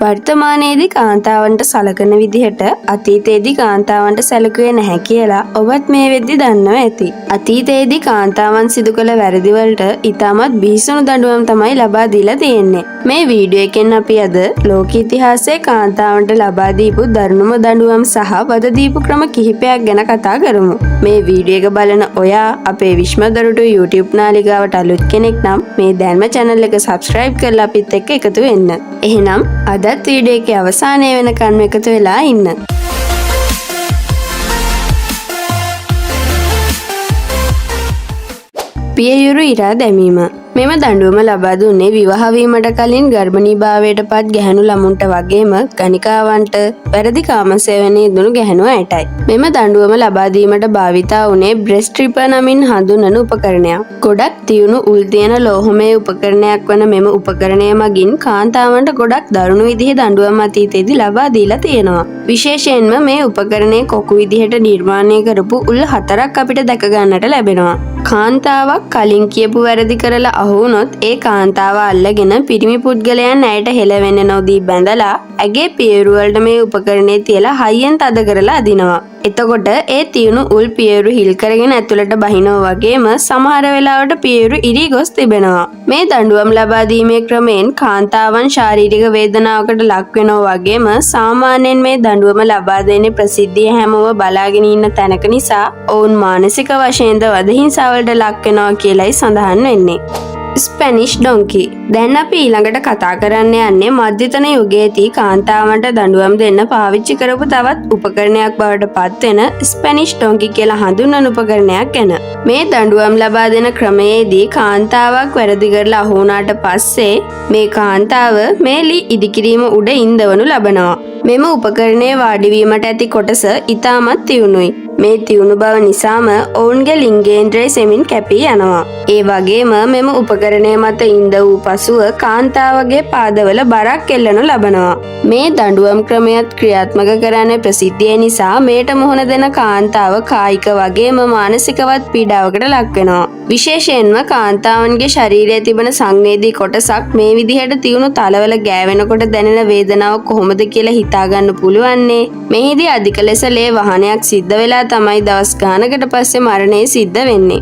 වර්තමානයේදී කාන්තාවන්ට සලකන විදිහට අතීතයේදී කාන්තාවන්ට සැලකුවේ නැහැ කියලා ඔබත් මේ වෙද්දි දන්නවා ඇති. අතීතයේදී කාන්තාවන් සිදු කළ වැරදි වලට ඉතාමත් බිහිසුණු දඬුවම් තමයි ලබා දීලා තියෙන්නේ. මේ වීඩියෝ එකෙන් අපි අද ලෝක ඉතිහාසයේ කාන්තාවන්ට ලබා දීපු දරුණුම දඬුවම් සහ වද දීපු ක්‍රම කිහිපයක් ගැන කතා කරමු. මේ වීඩියෝ එක බලන ඔයා අපේ විශ්ම දොරටු YouTube නාලිකාවට අලුත් කෙනෙක් නම් මේ දැන්ම channel එක subscribe කරලා අපිත් එක්ක එකතු වෙන්න. එහෙනම් අදත් වීඩියෝ එකේ අවසානය වෙනකන්ම එකතු වෙලා ඉන්න. පියයුරු ඉරා දැමීම. මෙම දඬුවම ලබා දුන්නේ විවාහ වීමට කලින් ගර්භණීභාවයට පත් ගැහැණු ළමුන්ට වගේම ගණිකාවන්ට වැරදි කාම සේවනයේ යෙදුණු ගැහැණු අයටයි. මෙම දඬුවම ලබා දීමට භාවිතා වුණේ බ්‍රෙස්ට් රිපර් නමින් හඳුන්වන උපකරණයක්. ගොඩක් තියුණු උල් තියෙන ලෝහමය උපකරණයක් වන මෙම උපකරණය මගින් කාන්තාවන්ට ගොඩක් දරුණු විදිහේ දඬුවම් අතීතයේදී ලබා දීලා තියෙනවා. විශේෂයෙන්ම මේ උපකරණය කොකු විදිහට නිර්මාණය කරපු උල් හතරක් අපිට දැක ගන්නට ලැබෙනවා. කාන්තාවක් කලින් කියපු වැරදි කරලා අහු වුණොත් ඒ කාන්තාව අල්ලගෙන පිරිමි පුද්ගලයන් ඇයට හෙලවෙන්න නොදී බැඳලා ඇගේ පියවරු වලට මේ උපකරණය තියලා හයියෙන් තද කරලා අදිනවා. එතකොට ඒ තියුණු උල් පියවරු හිල් කරගෙන ඇතුළට බහිනවා වගේම සමහර වෙලාවට පියවරු ඉරී ගොස් තිබෙනවා. මේ දඬුවම් ලබා දීමේ ක්‍රමයෙන් කාන්තාවන් ශාරීරික වේදනාවකට ලක් වෙනවා වගේම සාමාන්‍යයෙන් මේ දඬුවම ලබා දෙන්නේ ප්‍රසිද්ධිය හැමෝම බලාගෙන ඉන්න තැනක නිසා ඔවුන් මානසික වශයෙන්ද වදහිංසාවලට ලක් වෙනවා කියලයි සඳහන් වෙන්නේ. ස්පැනිෂ් ඩොන්කි. දැන් අපි ඊළඟට කතා කරන්න යන්නේ මධ්‍යතන යුගයේදී කාන්තාවන්ට දඬුවම් දෙන්න පාවිච්චි කරපු තවත් උපකරණයක් බවට පත්වෙන ස්පැනිෂ් ඩොන්කි කියලා හඳුන්වන උපකරණයක් ගැන. මේ දඬුවම් ලබා දෙන ක්‍රමයේදී කාන්තාවක් වැරදි කරලා අහු වුණාට පස්සේ මේ කාන්තාව මේ ලී ඉදිකිරීම උඩ ඉන්දවනු ලබනවා. මෙම උපකරණයේ වාඩි වීමට ඇති කොටස ඉතාමත් තියුණුයි. මේ තියුණු බව නිසාම ඔවුන්ගේ ලිංගේන්ද්‍රය සෙමින් කැපී යනවා. ඒ වගේම මෙම උපකරණය මත ඉඳ වූ පසුව කාන්තාවගේ පාදවල බරක් එල්ලනු ලබනවා. මේ දඬුවම් ක්‍රමයත් ක්‍රියාත්මක කරන්නේ ප්‍රසිද්ධිය නිසා මේට මුහුණ දෙන කාන්තාව කායික වගේම මානසිකවත් පීඩාවකට ලක් වෙනවා. විශේෂයෙන්ම කාන්තාවන්ගේ ශරීරයේ තිබෙන සංවේදී කොටසක් මේ විදිහට තියුණු තලවල ගෑවෙනකොට දැනෙන වේදනාව කොහොමද කියලා හිතා ගන්න පුළුවන්නේ. මෙහිදී අධික ලෙස ලේ වහනයක් සිද්ධ වෙලා තමයි දවස් ගානකට පස්සේ මරණය සිද්ධ වෙන්නේ.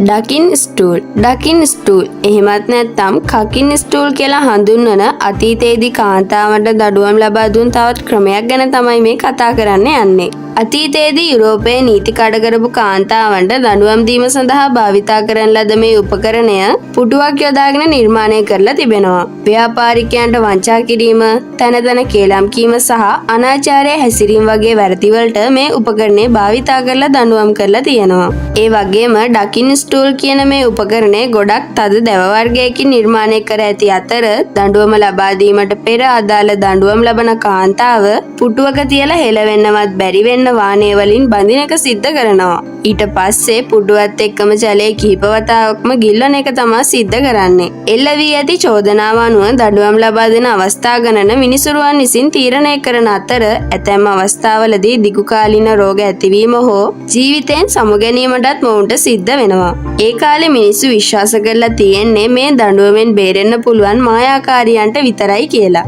ඩකින් ස්ටූල්. ඩකින් ස්ටූල් එහෙමත් නැත්නම් කකින් ස්ටූල් කියලා හඳුන්වන අතීතයේදී කාන්තාවන්ට දඩුවම් ලබා දුන් තවත් ක්‍රමයක් ගැන තමයි මේ කතා කරන්න යන්නේ. අතීතයේදී යුරෝපයේ නීති කඩ කරපු කාන්තාවන්ට දඬුවම් දීම සඳහා භාවිතා කරන ලද මේ උපකරණය පුටුවක් යොදාගෙන නිර්මාණය කරලා තිබෙනවා. ව්‍යාපාරිකයන්ට වංචා කිරීම, තැන තැන කේලම් කීම සහ අනාචාරයේ හැසිරීම වගේ වැරදි වලට මේ උපකරණය භාවිතා කරලා දඬුවම් කරලා තියෙනවා. ඒ වගේම ඩකින් ස්ටූල් කියන මේ උපකරණය ගොඩක් තද දැව වර්ගයකින් නිර්මාණය කර ඇති අතර දඬුවම ලබා දීමට පෙර අදාළ දඬුවම් ලබන කාන්තාව පුටුවක තියලා හෙලවෙන්නවත් බැරි වෙන්න වාණය වලින් බඳින එක සිද්ධ කරනවා. ඊට පස්සේ පුටුවත් එක්කම ජලයේ කිහිප වතාවක්ම ගිල්වන එක තමා සිද්ධ කරන්නේ. එල්ල වී ඇති චෝදනාව අනුව දඬුවම් ලබා දෙන අවස්ථා ගණන විනිසුරුවන් විසින් තීරණය කරන අතර ඇතැම් අවස්ථාවලදී දිගු කාලීන රෝග ඇතිවීම හෝ ජීවිතයෙන් සමු ගැනීමටත් මොවුන්ට සිද්ධ වෙනවා. ඒ කාලේ මිනිස්සු විශ්වාස කරලා තියෙන්නේ මේ දඬුවමෙන් බේරෙන්න පුළුවන් මායාකාරියන්ට විතරයි කියලා.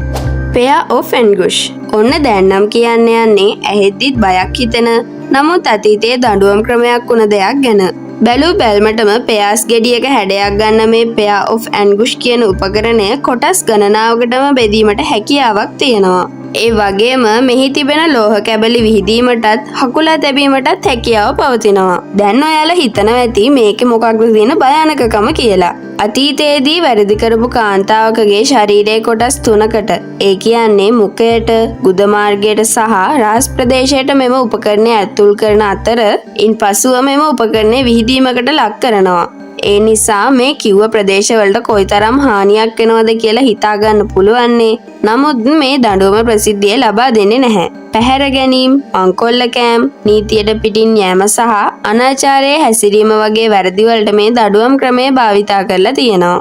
පෙයා ඔෆ් ඇන්ගුෂ්. ඔන්න දැන් නම් කියන්න යන්නේ ඇහෙද්දිත් බයක් හිතෙන නමුත් අතීතයේ දඬුවම් ක්‍රමයක් වුණ දෙයක් ගැන. බැලූ බැල්මටම පෙයාස් ගෙඩියක හැඩයක් ගන්න මේ පෙයා ඔෆ් ඇන්ගුෂ් කියන උපකරණය කොටස් ගණනාවකටම බෙදීමට හැකියාවක් තියෙනවා. ඒ වගේම මෙහි තිබෙන ලෝහ කැබලි විහිදීමටත් හකුලා තැබීමටත් හැකියාව පවතිනවා. දැන් ඔයාලා හිතනවා ඇති මේකේ මොකක්ද තියෙන භයානකකම කියලා. අතීතයේදී වැරදි කරපු කාන්තාවකගේ ශරීරයේ කොටස් තුනකට, ඒ කියන්නේ මුඛයට, ගුද මාර්ගයට සහ රහස් ප්‍රදේශයට මෙම උපකරණය ඇතුල් කරන අතර ඉන් පසුව මෙම උපකරණය විහිදීමකට ලක් කරනවා. ඒ නිසා මේ කිව්ව ප්‍රදේශවලට කොයිතරම් හානියක් වෙනවද කියලා හිතා ගන්න පුළුවන්නේ. නමුත් මේ දඬුවම ප්‍රසිද්ධිය ලබා දෙන්නේ නැහැ. පැහැර ගැනීම, මංකොල්ල කෑම්, නීතියට පිටින් යෑම සහ අනාචාරයේ හැසිරීම වගේ වැරදි වලට මේ දඬුවම් ක්‍රමය භාවිතා කරලා තියෙනවා.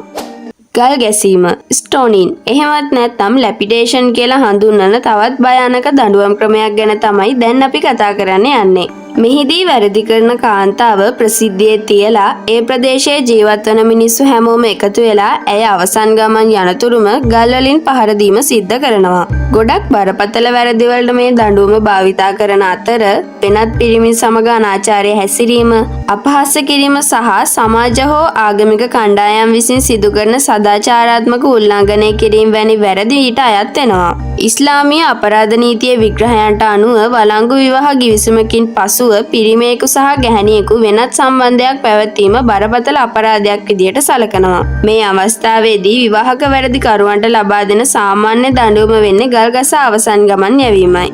ගල් ගැසීම, ස්ටෝනින්, එහෙමත් නැත්නම් ලැපිඩේෂන් කියලා හඳුන්වන තවත් භයානක දඬුවම් ක්‍රමයක් ගැන තමයි දැන් අපි කතා කරන්න යන්නේ. මෙහිදී වැරදි කරන කාන්තාව ප්‍රසිද්ධියේ තියලා ඒ ප්‍රදේශයේ ජීවත් වන මිනිස්සු හැමෝම එකතු වෙලා ඇය අවසන් ගමන් යනතුරුම ගල් වලින් පහර දීම සිද්ධ කරනවා. ගොඩක් බරපතල වැරදි වලට මේ දඬුවම භාවිතා කරන අතර වෙනත් පිරිමි සමග අනාචාරයේ හැසිරීම, අපහාස කිරීම සහ සමාජ හෝ ආගමික කණ්ඩායම් විසින් සිදු කරන සදාචාරාත්මක උල්ලංඝනය කිරීම වැනි වැරදි ඊට අයත් වෙනවා. ඉස්ලාමීය අපරාධ නීතියේ විග්‍රහයන්ට අනුව වළංගු විවාහ ගිවිසුමකින් පසුව පිරිමියෙකු සහ ගැහැණියෙකු වෙනත් සම්බන්ධයක් පැවැත්වීම බරපතල අපරාධයක් විදියට සලකනවා. මේ අවස්ථාවේදී විවාහක වැරදිකරුවන්ට ලබා දෙන සාමාන්‍ය දඬුවම වෙන්නේ ගල්ගසා අවසන් ගමන් යැවීමයි.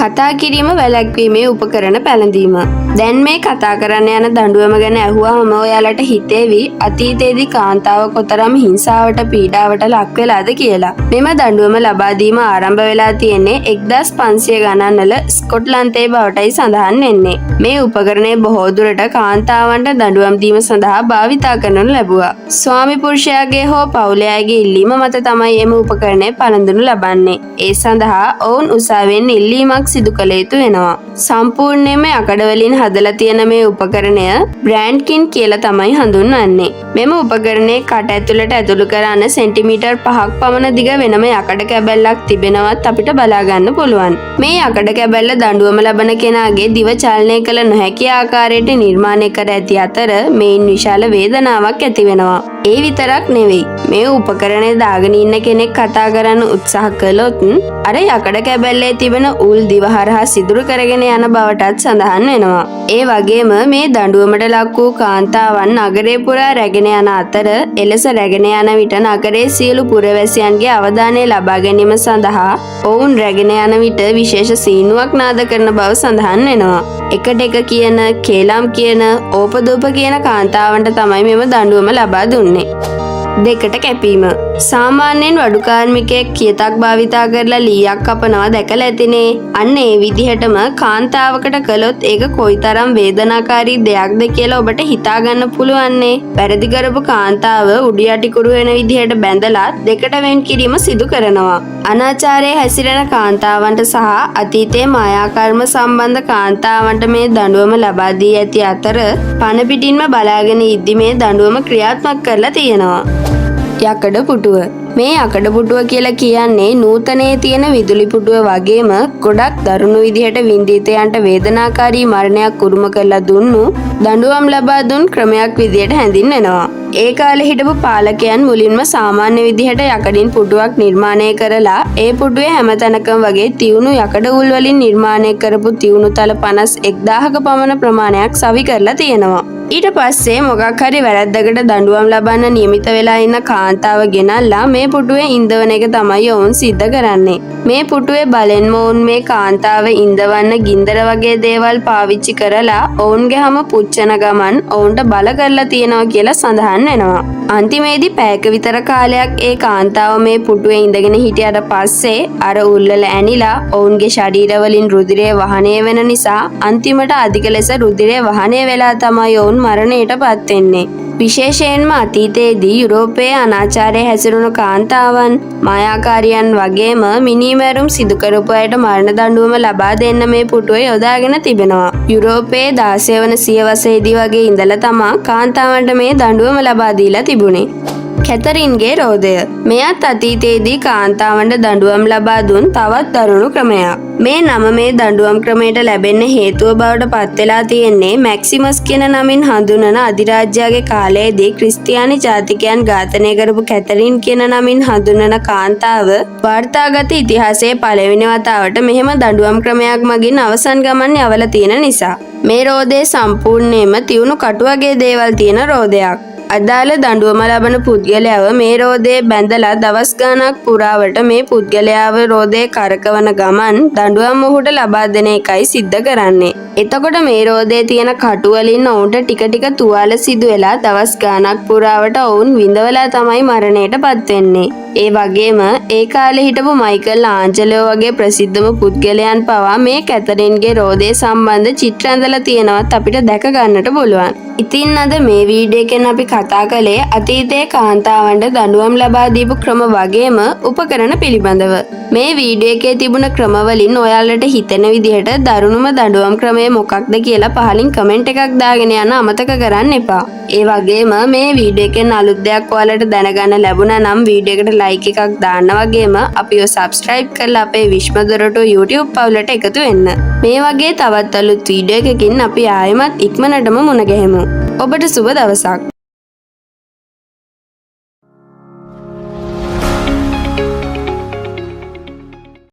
කතා කිරීම වැළැක්වීමේ උපකරණ පැළඳීම. දැන් මේ කතා කරන්න යන දඬුවම ගැන ඇහුවාම ඔයාලට හිතේවි අතීතයේදී කාන්තාව කොතරම් හිංසාවට පීඩාවට ලක් වෙලාද කියලා. මෙම දඬුවම ලබා දීම ආරම්භ වෙලා තියෙන්නේ 1500 ගණන්වල ස්කොට්ලන්තයේ බවටයි සඳහන් වෙන්නේ. මේ උපකරණය බොහෝ දුරට කාන්තාවන්ට දඬුවම් දීම සඳහා භාවිතා කරනු ලැබුවා. ස්වාමි පුරුෂයාගේ හෝ පවුලේ අයගේ ඉල්ලීම මත තමයි එම උපකරණය පළඳිනු ලබන්නේ. ඒ සඳහා ඔවුන් උසාවියෙන් ඉල්ලීමක් සිදු කළ යුතු වෙනවා. සම්පූර්ණයෙන්ම යකඩ වලින් හදලා තියෙන මේ උපකරණය බ්‍රෑන්ඩ්කින් කියලා තමයි හඳුන්වන්නේ. මෙම උපකරණයේ කට ඇතුළට ඇතුළු කරන්න සෙන්ටිමීටර් 5ක් පමණ දිග වෙනම යකඩ කැබැල්ලක් තිබෙනවත් අපිට බලා ගන්න පුළුවන්. මේ යකඩ කැබැල්ල දඬුවම ලබන කෙනාගේ දිව චලනය කළ නොහැකි ආකාරයට නිර්මාණය කර ඇති අතර මෙයින් විශාල වේදනාවක් ඇති වෙනවා. ඒ විතරක් නෙවෙයි, මේ උපකරණය දාගෙන ඉන්න කෙනෙක් කතා කරන්න උත්සාහ කළොත් අර යකඩ කැබැල්ලේ තිබෙන උල් දිව හරහා සිදුරු කරගෙන යන බවටත් සඳහන් වෙනවා. ඒ වගේම මේ දඬුවමට ලක් වූ කාන්තාවන් නගරය පුරා රැගෙන යන අතර එලෙස රැගෙන යන විට නගරයේ සියලු පුරවැසියන්ගේ අවධානය ලබා ගැනීම සඳහා ඔවුන් රැගෙන යන විට විශේෂ සීනුවක් නාද කරන බව සඳහන් වෙනවා. එකට එක කියන, කේලම් කියන, ඕපදූප කියන කාන්තාවන්ට තමයි මෙම දඬුවම ලබා දුන්නේ. දෙකට කැපීම. සාමාන්‍යයෙන් වඩු කාර්මිකයෙක් කියතක් භාවිතා කරලා ලීයක් කපනවා දැකලා ඇතිනේ. අන්න ඒ විදිහටම කාන්තාවකට කළොත් ඒක කොයිතරම් වේදනාකාරී දෙයක්ද කියලා ඔබට හිතා ගන්න පුළුවන්නේ. වැරදි කරපු කාන්තාව උඩු යටි කුරු වෙන විදිහට බැඳලා දෙකට වෙන් කිරීම සිදු කරනවා. අනාචාරයේ හැසිරෙන කාන්තාවන්ට සහ අතීතයේ මායාකර්ම සම්බන්ධ කාන්තාවන්ට මේ දඬුවම ලබා දී ඇති අතර පණ පිටින්ම බලාගෙන ඉද්දි මේ දඬුවම ක්‍රියාත්මක කරලා තියෙනවා. යකඩ පුටුව. මේ යකඩ පුටුව කියලා කියන්නේ නූතනයේ තියෙන විදුලි පුටුව වගේම ගොඩක් දරුණු විදිහට වින්දිතයන්ට වේදනාකාරී මරණයක් උරුම කරලා දුන්නු දඬුවම් ලබා දුන් ක්‍රමයක් විදිහට හැඳින්වෙනවා. ඒ කාලේ හිටපු පාලකයන් මුලින්ම සාමාන්‍ය විදිහට යකඩින් පුටුවක් නිර්මාණය කරලා ඒ පුටුවේ හැම තැනකම වගේ තියුණු යකඩ උල් වලින් නිර්මාණය කරපු තියුණු තල 51,000ක පමණ ප්‍රමාණයක් සවි කරලා තියෙනවා. ඊට පස්සේ මොකක් හරි වැරැද්දකට දඬුවම් ලබන්න නියමිත වෙලා ඉන්න කාන්තාව ගෙනල්ලා මේ පුටුවේ ඉඳවන එක තමයි ඔවුන් සිද්ධ කරන්නේ. මේ පුටුවේ බලෙන්ම ඔවුන් මේ කාන්තාව ඉඳවන්න ගින්දර වගේ දේවල් පාවිච්චි කරලා ඔවුන්ගේ හම පුච්චන ගමන් ඔවුන්ට බල කරලා තියෙනවා කියලා සඳහන් වෙනවා. අන්තිමේදී පැයක විතර කාලයක් ඒ කාන්තාව මේ පුටුවේ ඉඳගෙන හිටියට පස්සේ අර උල්වල ඇනිලා ඔවුන්ගේ ශරීරවලින් රුධිරය වහනය වෙන නිසා අන්තිමට අධික ලෙස රුධිරය වහනය වෙලා තමයි ඔවුන් මරණයට පත් වෙන්නේ. විශේෂයෙන්ම අතීතයේදී යුරෝපයේ අනාචාරයේ හැසිරුණු කාන්තාවන්, මායාකාරියන් වගේම මිනීමැරුම් සිදු කරපු අයට මරණ දඬුවම ලබා දෙන්න මේ පුටුව යොදාගෙන තිබෙනවා. යුරෝපයේ 16 වන සියවසේදී වගේ ඉඳලා තමා කාන්තාවන්ට මේ දඬුවම ලබා දීලා තිබුණේ. කැතරින්ගේ රෝදය. මෙයත් අතීතයේදී කාන්තාවන්ට දඬුවම් ලබා දුන් තවත් දරුණු ක්‍රමයක්. මේ නම මේ දඬුවම් ක්‍රමයට ලැබෙන්න හේතුව බවට පත් වෙලා තියෙන්නේ මැක්සිමස් කියන නමින් හඳුන්වන අධිරාජ්‍යයාගේ කාලයේදී ක්‍රිස්තියානි ජාතිකයන් ඝාතනය කරපු කැතරින් කියන නමින් හඳුන්වන කාන්තාව වාර්තාගත ඉතිහාසයේ පළවෙනි වතාවට මෙහෙම දඬුවම් ක්‍රමයක් මගින් අවසන් ගමන් යවලා තියෙන නිසා. මේ රෝදේ සම්පූර්ණයෙන්ම තියුණු කටු වගේ දේවල් තියෙන රෝදයක්. අදාළ දඬුවම ලබන පුද්ගලයාව මේ රෝදයේ බැඳලා දවස් ගාණක් පුරාවට මේ පුද්ගලයාව රෝදයේ කරකවන ගමන් දඬුවම් ඔහුට ලබා දෙන එකයි සිද්ධ කරන්නේ. එතකොට මේ රෝදයේ තියෙන කටු වලින් ඔවුන්ට ටික ටික තුවාල සිදු වෙලා දවස් ගාණක් පුරාවට ඔවුන් විඳවලා තමයි මරණයට පත් වෙන්නේ. ඒ වගේම ඒ කාලේ හිටපු මයිකල් ආන්ජලෝ වගේ ප්‍රසිද්ධම පුද්ගලයන් පවා මේ කැතරින්ගේ රෝදය සම්බන්ධ චිත්‍ර ඇඳලා තියෙනවත් අපිට දැක ගන්නට පුළුවන්. ඉතින් අද මේ වීඩියෝ එකෙන් අපි කතා කළේ අතීතයේ කාන්තාවන්ට දඬුවම් ලබා දීපු ක්‍රම වගේම උපකරණ පිළිබඳව. මේ වීඩියෝ එකේ තිබුණ ක්‍රමවලින් ඔයාලට හිතෙන විදිහට දරුණුම දඬුවම් ක්‍රමය මොකක්ද කියලා පහලින් කමෙන්ට් එකක් දාගෙන යන්න අමතක කරන්න එපා. ඒ වගේම මේ වීඩියෝ එකෙන් අලුත් දෙයක් ඔයාලට දැනගන්න ලැබුණා නම් වීඩියෝ එකට ලයික් එකක් දාන්න වගේම අපිව සබ්ස්ක්‍රයිබ් කරලා අපේ විශ්ම දොරටු YouTube පවුලට එකතු වෙන්න. මේ වගේ තවත් අලුත් වීඩියෝ එකකින් අපි ආයෙමත් ඉක්මනටම මුණ ගැහෙමු. ඔබට සුබ දවසක්.